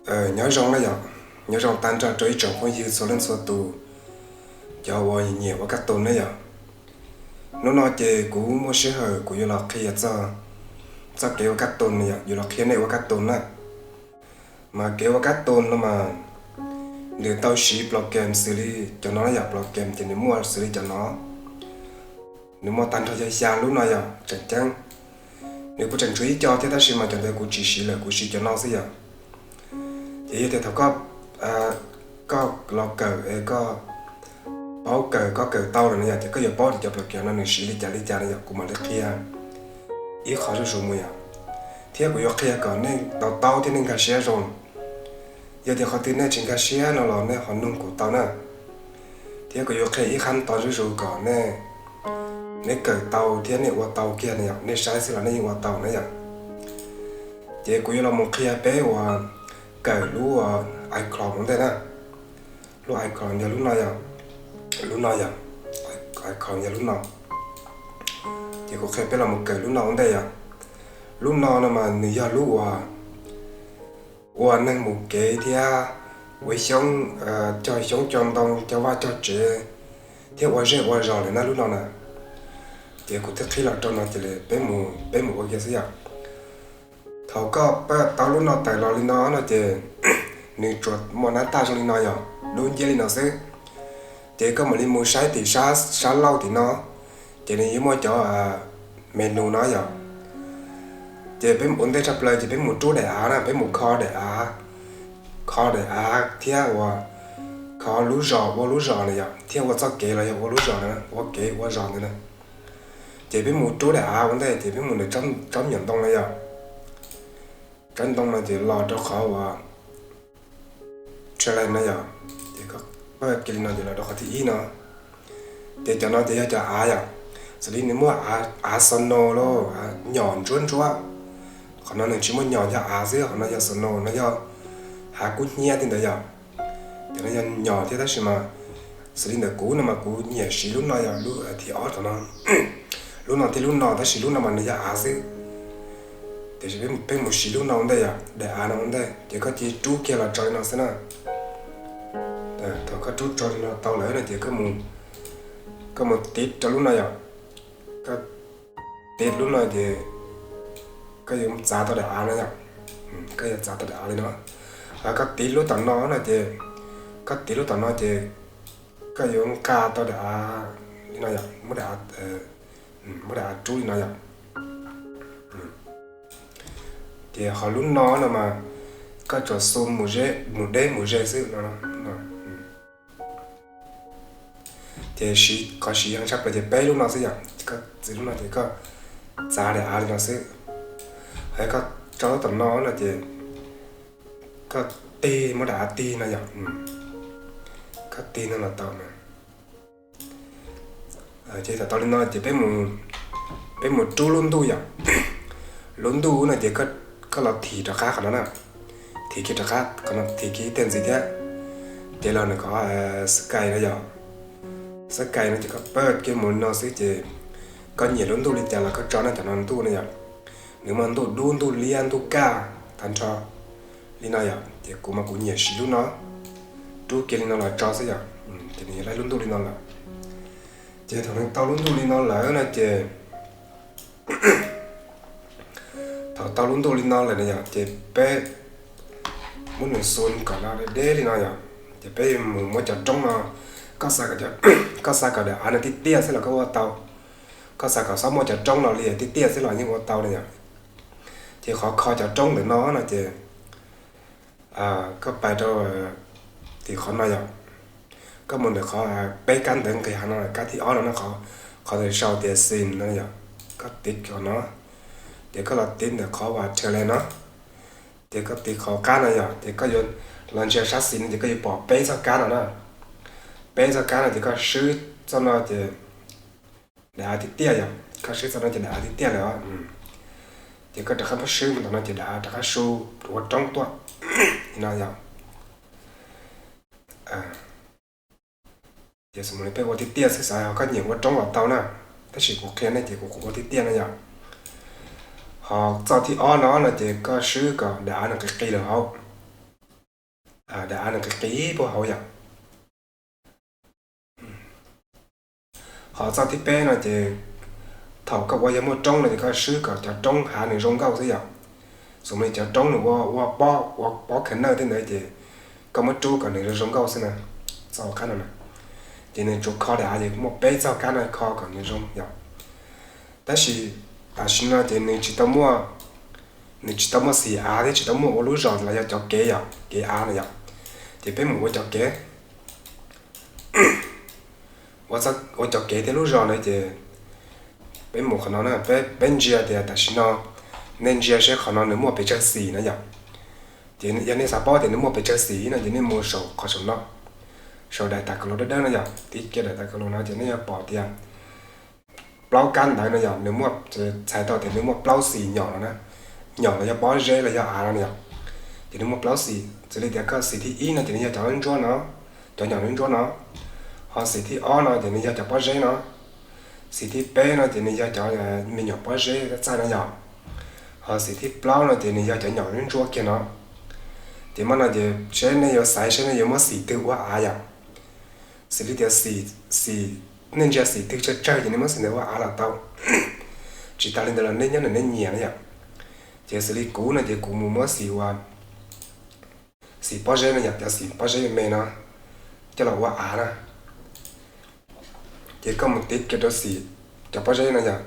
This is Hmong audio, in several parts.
Nyob zoo na yom, nyob zoo tag nrho rau ib tsoom phooj ywg txhua leej txhua tus, cov uas nyiam ua kab tus na yom. Hnub no ces kuv muaj sij hawm kuv yuav los qhia txog, txoj kev ua kab tus na yom, yuav los qhia nej ua kab tus na. Mas kev ua kab tus no mas nws tau siv program xws li cov no na yom, program ces nws muaj xws li cov no. Nws muaj tag nrho yog xya lub no yom, tseem ceeb. Nws kuj tseem tshuav ib co thiab tab sis mas cov ntawd kuv tsis siv lawm, kuv siv cov no xwb yom. Ces yog tias thaum koj, koj los kawm es koj paub kawm, koj kawm tau lawm no yom, ces koj yuav paub tias cov program no nws siv li cas li cas no yom, kuv mam li qhia ib qho zuj zus mus yom. Thiab kuv yuav qhia kom nej tau taub thiab nej nkag siab zoo. Yog tias qhov twg nej tsis nkag siab no los nej ho nug kuv tau na. Thiab kuv yuav qhia ib qhab to zuj zus kom nej, nej kawm tau thiab nej ua tau kiag no yom, nej saib xwb los nej yeej ua tau na yom. Ces kuv yuav los mus qhia peb uas kawm lub uas icon ua ntej na. Lub icon yog lub no yom, lub no yom, icon yog lub no. Ces kuv qhia peb los mus kawm lub no ua ntej yom. Lub no no mas nws yog lub uas ua neeg mus kev thiab ua xyoob, cog xyoob cog ntoo, cog vaj cog tsev, thiab ua zej ua zos lawm na lub no na. Ces kuv thiaj qhib los rau no ces peb mus, peb mus ua kiag xwb yom. Thaum koj paj tau lub no tawm los li no no ces nws tsuas muaj nab taj zoo li no yom, dub nciab li no xwb. Ces koj mam li mus saib tim sab, sab laug tim no, ces nws yuav muaj cov menu no yom. Ces peb mus ua ntej tshaj plaws ces peb mus rub daim av na, peb mus kho daim av, kho daim av thiab ua, kho lub zos, ua lub zos na yom, thiab ua txoj kev los yog ua lub zos na, ua kev ua zos ntawd na. Ces peb mus rub daim av ua ntej ces peb mus ntawm tsob nyuam ntoo no yom. Tsob ntoo no ces los rau qhov uas challenge no yom, ces pab kiag li no ces los rau qhov thib ib no. Ces cov no ces yog cov av yom, xws li nws muaj av snow los nyom ntsuab ntsuab. Qhov no nws tsis muaj nyom, yog av xwb, qhov no yog snow, no yog hav kub hnyiab tej ntawd yom. Ces no yog nyom thiab tab sis mas xws li ntawm kuv no mas kuv nyiam siv lub no yom, lub thib ob tom no. Lub no thiab lub no tab sis lub no mas nws yog av xwb. Tiam sis peb mus siv lub no ua ntej yom, daim av no ua ntej ces koj cia li rub kiag los tso li no xwb na. Thaum koj rub tso li no tau lawm no ces koj mus tiv rau lub no yom. Koj tiv lub no ces koj yuav txav tau daim av no yom. Koj yuav txav tau daim av li no. Koj tiv lub tom no no ces, koj tiv lub tom no ces koj yuav nqa tau daim av li no yom, muab daim av, muab daim av rub li no yom. Ces ho lub no no mas koj tsuas xu mus deb mus ze xwb no. Ces siv, qhov siv yeej tshaj plaws ces peb lub no xwb yom. Koj txiav lub no ces koj txav daim av li no xwb. Ho koj tso lub tom no no ces koj tig, muab daim av tig no yom. Koj tig no los tau na. Ces thaum tau li no ces peb mus rub lub ntuj yom. Lub ntuj no ces koj los thim rov qab qhov no na. Thim kiag rov qab qhov no, thim kiag ib teg ntxiv thiab. Ces los ntawm qhov sky no yom. Sky no ces koj pab kiag mus li no xwb ces koj nyiam lub ntuj li cas los koj tso na, cov no ntuj no yom. Nws muaj ntuj dub, ntuj liab, ntuj kaj tag nrho li no yom. Ces kuv mas kuv nyiam siv lub no, rub kiag li no los tso xwb yom. Ces nws yog lub ntuj li no lawm. Ces thaum nws tau lub ntuj li no lawm no ces, thaum tau lub ntuj li no lawm no yom, ces peb muab nws xu kom no deb deb li no yom. Ces peb mus muab cov roob no, koj xav kom, koj xav kom daim av no tiaj tiaj xwb los koj ua tau. Koj xav kom xob muaj cov roob no li tiaj tiaj xwb los yeej ua tau li yom. Ces qhov kho cov roob ntawm no no ces koj pais rau tim qhov no yom. Koj mus ntawm qhov peb kab ntawv nqis hav no, kab thib ob no, qhov ntawm sau tias scene no yom. Koj tiv qhov no, ces koj los tiv ntawm qhov uas challenge no. Ces koj tiv qhov qab no yom, ces koj yuav los ntsia sab xis no ces koj yuav pom peb txoj kab no na. Peb txoj kab no ces koj swb txoj no ces daim av tiaj tiaj yom, koj swb txoj no ces daim av tiaj tiaj lawm. Ces koj rov qab muab swb mus ntawm no ces daim av rov qab su ua roob tuaj li no yom. Ces xws li peb ua tiaj tiaj xwb, xav koj nyiam ua roob los tau na, tab sis kuv qhia nej ces kuv ua tiaj tiaj na yom. Ho txoj thib ob no no ces koj swb kom daim av no qis qis lawm hauv. daim av nws qis qis puag hauv yom. Ho txoj thib peb no ces thaum koj ua yog muaj roob no ces koj swb kom cov roob hav nws zoo nkauj xwb yom. Xws li cov roob nws ua ua pob, ua pob khawv nawj tej ntawd ces koj muab rub kom nws zoo nkauj xwb na. Txoj qab no na, ces nws tsuas kho daim av ces muaj peb txoj kab no kho kom nws zoo yom. Tab sis tam sim no ces nws tsis tau muaj, nws tsis tau muaj xim av thiab tsis tau muaj ua lub zos los yog cov kev yom, kev av na yom. Ces peb mus ua cov kev, ua cov kev thiab lub zos na ces peb mus qhov no na, peb ntsia tias tam sim no, nej ntsia seb qhov no nws muaj pes tsawg xim na yom. Ces yog nej xav paub tias nws muaj pes tsawg xim no ces nej mus saum qhov saum no, saum daim tas kaus los dawb dawb no yom, tib kiag daim tas kaus los no ces nej yuav pom tias plaub kab ntawd no yom, nws muaj, txhais tau tias nws muaj plaub xim nyom los na, nyom los yog pob zeb los yog av no yom. Ces nws muaj plaub xim, xws li tias koj xim thib ib no ces nws yog cov ntsuab no, cov nyom ntsuab no. Ho xim thib ob no ces nws yog cov pob zeb no. Xim thib peb no ces nws yog cov me nyuam pob zeb txaij no yom. Ho xim thib plaub no ces nws yog cov nyom ntsuab kiag no. Ces mas no ces seb nej yuav xaiv seb nej yuav muab xim twg ua av yom. Xws li tias xim, nej ntsia xim twg tsawg tsawg ces nej muab xim ntawd ua av los tau. Tsis tas li ntawd los nej nyob ntawm nej nyiam na yom. Ces xws li kuv no ces kuv mus muab xim ua, xim pob zeb no yom, cov xim pob zeb me me no coj los ua av na. Ces koj mus tiv kiag rau xim cov pob zeb no yom.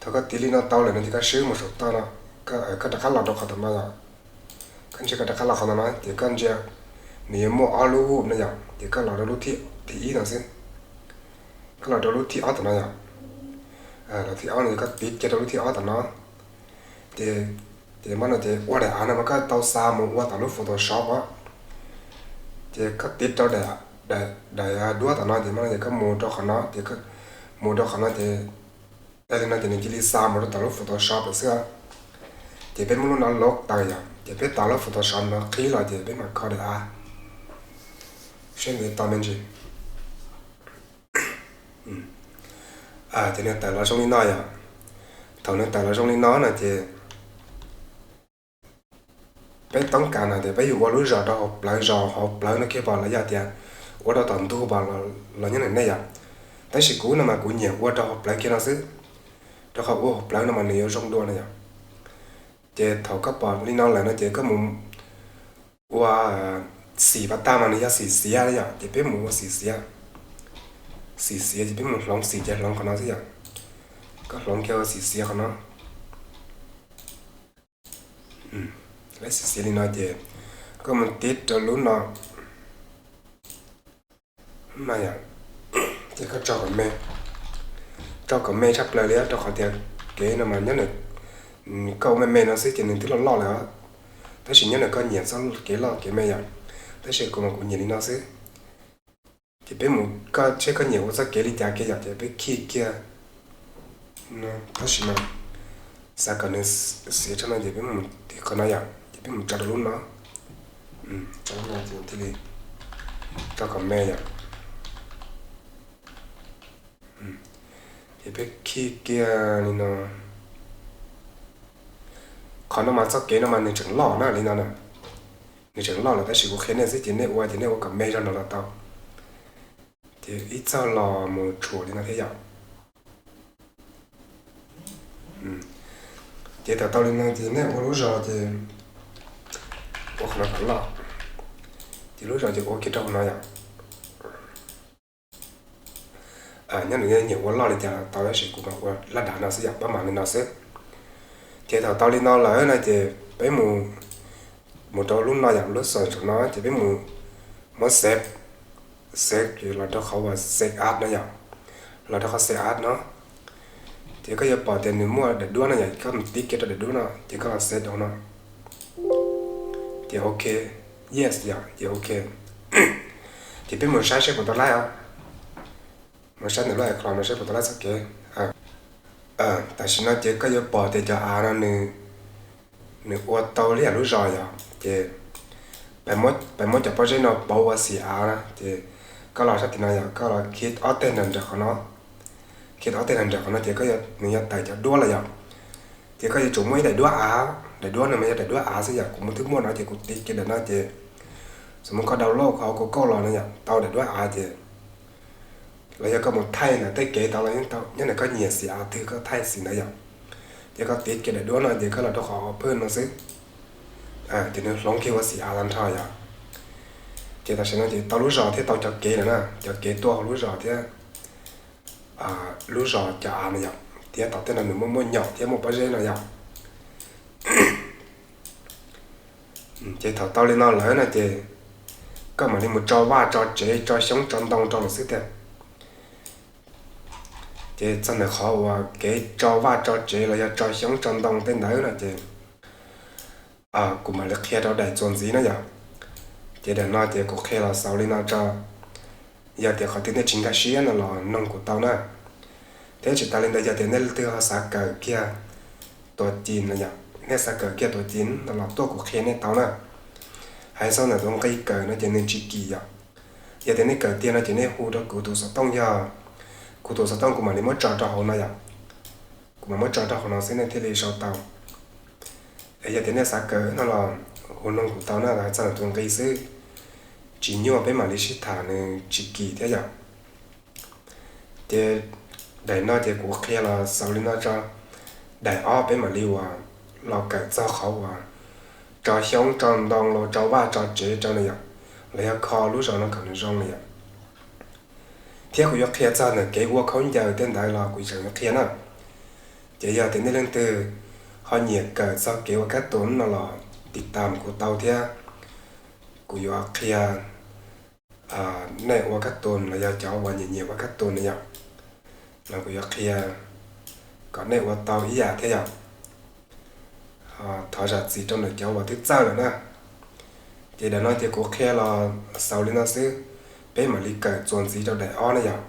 Thaum koj tiv li no tau lawm no ces koj swb mus saum toj no, koj rov qab los rau qhov tom no yom. Koj ntsia koj rov qab los qhov tom no ces koj ntsia nws yuav muaj ob lub no yom, ces koj los rau lub thib ib no xwb. Koj los rau lub thib ob tom no yom. Los thib ob no ces koj tiv kiag rau lub thib ob tom no. Ces, ces mas no ces ua daim av no mas koj tau xa mus ua tom lub Photoshop os. Ces koj tiv rau daim duab tom no ces mas no ces koj mus rau qhov no ces, mus rau qhov no ces, yog li no ces nws cia li xa mus rau tom lub Photoshop lawm xwb. Ces peb muab lub no load tawm yom, ces peb tos lub Photoshop no qhib los ces peb mam kho daim av. Seb nws tau me ntsis. Ces nws tawm los zoo li no yom. Thaum nws tawm los zoo li no no ces peb toob kas no tias peb yuav ua lub zos rau hauv plawv, zos hauv plawv no kiag pom los yog tias ua rau tom ntug pom los nyob ntawm nej yom. Tab sis kuv no mas kuv nyiam ua rau hauv plawv kiag no xwb, rau qhov ua hauv plawv no mas nws yuav zoo dua no yom. Ces thaum koj pom li no lawm no ces koj mus ua xim pas tag mas nws yog xim xiav yom, ces peb mus ua xim xiav. Xim xiav ces peb mus hloov xim ces hloov qhov no xwb yom. Koj hloov kiag ua xim xiav qhov no. Lawv xim xiav li no ces koj mus tiv rau lub no. Ces koj tso kom me, tso kom me tshaj plaws li rau qhov tias kev no mas nyob nws, koj ua me me no xwb ces nws twb loj loj lawm. Tab sis nyob nws koj nyiam txoj kev loj kev me yom. Tab sis kuv mas kuv nyiam li no xwb. Ces peb mus, koj seb koj nyiam ua txoj kev li cas kiag yom, ces peb khij kiag. Tab sis mas xav kom nws xiav tshaj no ces peb mus tiv qhov no yom, ces peb mus tso rau lub no. Tso lub no ces thiaj li tso kom me yom. Ces peb khij kiag li no. Qhov no mas txoj kev no mas nws tseem loj na li no na. Nws tseem loj lawm tab sis kuv qhia nej xwb ces nej ua ces nej ua kom me zog no los tau. Ces ib txog los mus tshuam li no thiab yom. Ces thaum tau li no ces nej ua lub zos ces ua qhov no kom loj. Ces lub zos ces ua kiag rau qhov no yom. Nyob nws nyiam ua loj li cas los tau tab sis kuv mas ua laj dav no xwb yom, pab mam li no xwb. Ces thaum tau li no lawm no ces peb mus, mus rau lub no yom, lub xom saum no ces peb mus muab save, save los rau qhov uas save as no yom, los rau qhov save as no. Ces koj yuav pom tias nws muaj daim duab no yom, koj mus tib kiag rau daim duab no ces koj los save rau no. Ces ok, yes yom, ces ok. Ces peb mus saib seb puas tau laib os. Mus saib ntawm lub icloud no seb puas tau laib txoj kev. Tam sim no ces koj yuav pom tias cov av no nws ua tau li yam lub zos yom, ces peb muab cov pob zeb no pauv ua xim av na, ces koj los sab tim no yom, koj los khij ob teg nram nram qhov no, khij ob teg nram nram qhov no ces koj, nws yuav tawm cov duab los yom. Ces koj yuav tsum muaj ib daim duab av, daim duab no mas yog daim duab av xwb yom, kuv muaj twb muaj no ces kuv tiv kiag daim no ces Xws li koj download qhov Google los no yom, tau daim duab av ces, los yog koj mus thaij ntawm tej kev tau los yeej tau, nyob ntawm koj nyiam xim av twg koj thaij xim ntawd yom. Ces koj tiv kiag daim duab no ces koj los rau qhov phooj no xwb, ces nws hloov kiag ua xim av tag nrho yom. Ces tam sim no ces tau lub zos thiab tau cov kev lawm na, cov kev tuaj hauv lub zos thiab lub zos cov av no yom, thiab tom tej no nws muaj muaj nyom thiab muaj pob zeb no yom. Ces thaum tau li no lawm no ces koj mam li mus tso vaj tso tsev tso xyoob tso ntoo rau lawm xwb tiag. Ces txog ntawm qhov uas kev tso vaj tso tsev los yog tso xyoob tso ntoo tej ntawd no ces kuv mam li qhia rau daim txuas ntxiv na yom. Ces daim no ces kuv qhia los xaus li no tso. Yog tias qhov twg nej tsis nkag siab no los noog kuv tau na. Thiab tsis tas li ntawd yog tias nej leej twg ho xav kawm kiag tuam ci no yom, nej xav kawm kiag tuam ci no los tuaj kuv qhia nej tau na. Hais txog ntawm tus nqi kawm no ces nws tsis kim yom. Yog tias nej kawm tiag no ces nej hu rau kuv tus xov tooj yog, kuv tus xov tooj kuv mam li muab tso rau hauv no yom. Kuv mam muab tso rau hauv no xwb nej thiaj li sau tau. Es yog tias nej xav kawm no los hu noog kuv tau na, hais txog tus nqi xwb, tsis nyuaj peb mam li sib tham nws tsis kim thiab yom. Ces daim no ces kuv qhia los xaus li no tso. Daim ob peb mam li uas los kawm txog qhov uas tso xyoob tso ntoo los tso vaj tso tsev rau no yom, los yog kho lub zos no kom nws zoo no yom. Thiab kuv yuav qhia txog ntawm kev ua khaub ncaws tej ntawd los kuv tseem yuav qhia na. Ces yog tias nej leej twg ho nyiam kawm txog kev ua kab tus no los tiv tam kuv tau thiab kuv yuav qhia nej ua kab tus los yog cov uas nyiam nyiam ua kab tus no yom, los kuv yuav qhia kom nej ua tau ib yam thiab yom. Thov zam txim rau ntawm cov uas twb txawj lawm na. Ces daim no ces kuv qhia los xaus li no xwb, peb mam li kawm txuas ntxiv rau daim ob na yom.